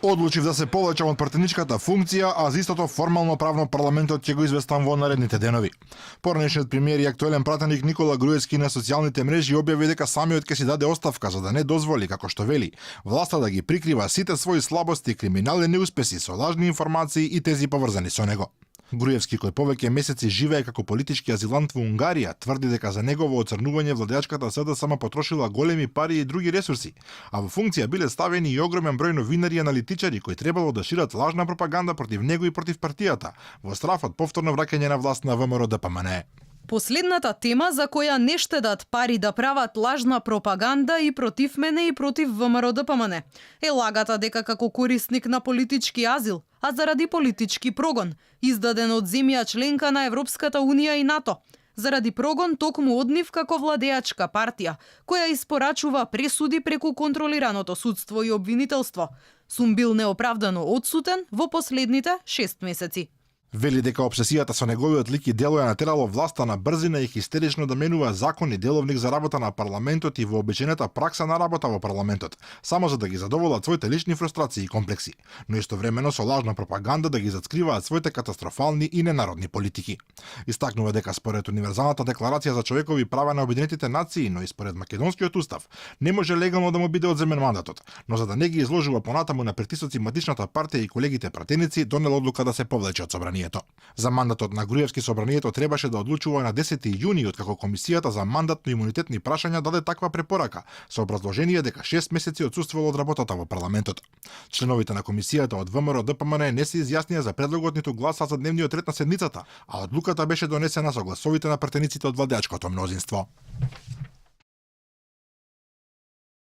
Одлучив да се повлечам од пратеничката функција, а за истото формално правно парламентот ќе го известам во наредните денови. Поранешниот премиер и актуелен пратеник Никола Груевски на социјалните мрежи објави дека самиот ќе си даде оставка за да не дозволи, како што вели, власта да ги прикрива сите своји слабости, криминални неуспеси со лажни информации и тези поврзани со него. Груевски, кој повеќе месеци живее како политички азилант во Унгарија, тврди дека за негово оцрнување владеачката СДСМ потрошила големи пари и други ресурси, а во функција биле ставени и огромен број новинари и аналитичари кои требало да шират лажна пропаганда против него и против партијата, во страф од повторно враќање на власт на ВМРО-ДПМНЕ. Последната тема за која не штедат пари да прават лажна пропаганда и против мене и против ВМРО-ДПМНЕ е лагата дека како корисник на политички азил, а заради политички прогон, издаден од земја членка на Европската Унија и НАТО, заради прогон токму од нив како владеачка партија, која испорачува пресуди преку контролираното судство и обвинителство, сум бил неоправдано одсутен во последните 6 месеци. Вели дека обсесијата со неговиот лик и дело ја натерало власта на брзина и хистерично да менува закони деловник за работа на парламентот и вообичаената пракса на работа во парламентот, само за да ги задоволат своите лични фрустрации и комплекси, но истовремено со лажна пропаганда да ги зацкриваат своите катастрофални и ненародни политики. Истакнува дека според Универзалната декларација за човекови права на Обединетите нации, но и според македонскиот устав, не може легално да му биде одземен мандатот, но за да не ги изложува понатаму на притисоци Матичната партија и колегите пратеници, донел одлука да се повлече од собранието. За мандатот на Груевски собранието требаше да одлучува на 10 јуни, откако Комисијата за мандатно-имунитетни прашања даде таква препорака, со образложение дека 6 месеци отсуствувал од работата во парламентот. Членовите на Комисијата од ВМРО-ДПМНЕ не се изјаснија за предлогот ниту гласа за дневниот ред на седницата, а одлуката беше донесена со гласовите на пратениците од владеачкото мнозинство.